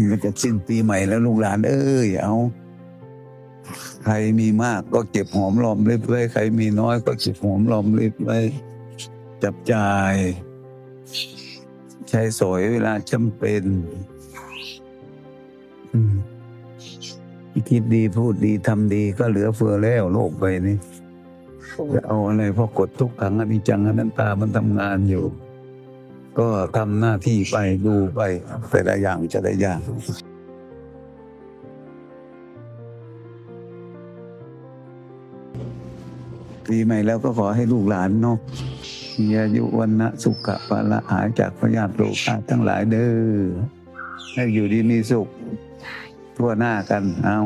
ກໍຈະສິ້ນປີໃໝ່ແລ້ວລູກຫຼານເອີຍ ເອົາ ໃຜມີມາກກໍເກັບຫອມລອມລິບໄວ້ ໃຜມີນ້ອຍກໍເກັບຫອມລອມລິບໄວ້ ຈັບຈ່າຍໃຊ້ສອຍເວລາຈຳເປັນ. ອືມ ຄິດດີ ພູດດີ ທຳດີ ກໍເຫຼືອເຟືອແລ້ວໂລກໃບນີ້. ຈະເອົາອະໄລ ເພາະກົດທຸກຂັງອະນິດຈັງອະນັດຕາ ມັນທຳງານຢູ່ ກໍທຳໜ້າທີ່ໄປ ດູໄປ ແຕ່ລະຢ່າງ ແຕ່ລະຢ່າງ. ປີໃໝ່ແລ້ວກໍຂໍໃຫ້ລູກຫຼານເນາະ ມີອາຍຸ ວັນນະ ສຸຂະ ພະລະ ຫາຍຈາກພະຍາດໂລຄາທັງຫຼາຍເດີ້ ໃຫ້ຢູ່ດີມີສຸກທົ່ວໜ້າກັນ ເອົາ.